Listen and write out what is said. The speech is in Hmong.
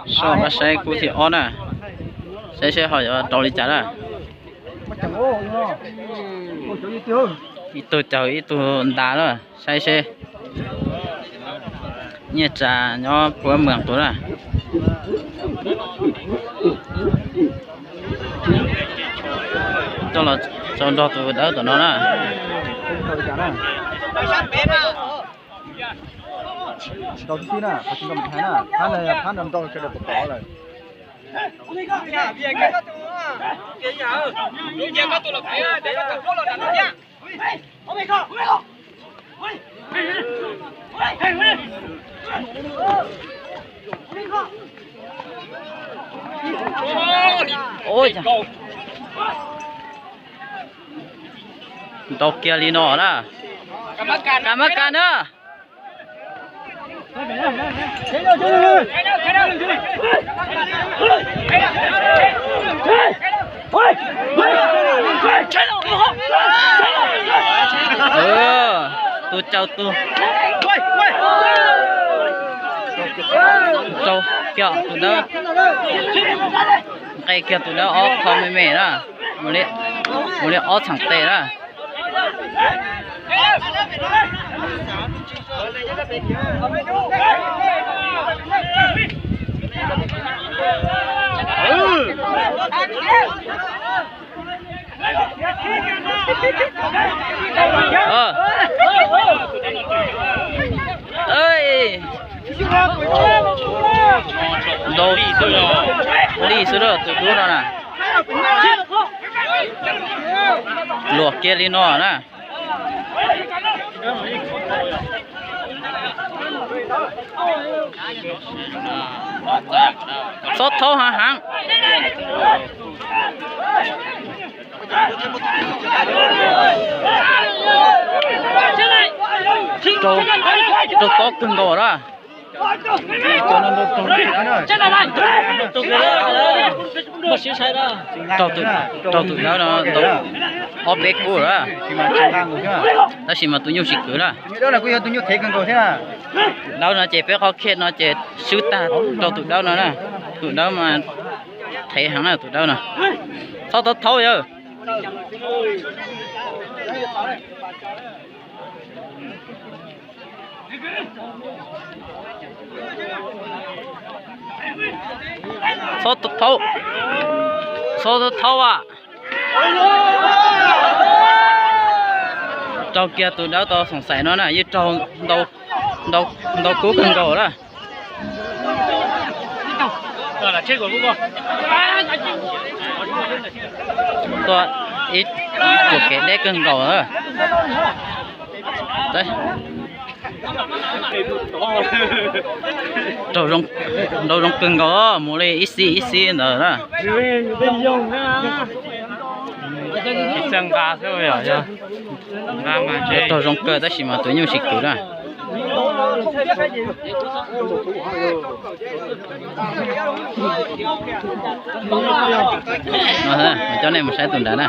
Soj pab saib kub thib ob na, saib seb ho yuav rau li cas na. Ib tug caug ib tug ntas na, saib seb. Nyiaj Tsa nyob Puab Mws tus na. Coj los tso nrog tus dawb tom no na. Ntaus kiag li no na. Kam mab kas na. Tus caug tus, rau kiag tus dawb, nqes kiag tus dawb ob qho me me na, mus li ob txheem tes na. Ntaus li xwb na tus dub no na. Luam kiag li no na. Txhob thaub heev heev. Rau, rau tob kawg nkaus na. Rau tus, rau tus dawb no ntau ob peb kub lawm, tab sis mas tus nyuj tsis kwv na. Dawb no ces peb qhov khej no ces swb tag rau tus dawb no na. Tus dawb mas thev heev na tus dawb no. Txhob thaub thaub yawg. Txhob thaub, txhob thaub a. Raug kiag tus dawb tau xoom xaim no na, yeej raug ntau kub kawg nkaus na. Tuaj ib tsuam kev deb kawg nkaus. Raug zoo kawg nkaus, mus li ib xib ib xib ntawd na. Raug zoo kawg tab sis mas tus nyuj tsis kwv na. Coj nej mus saib tus nrad na.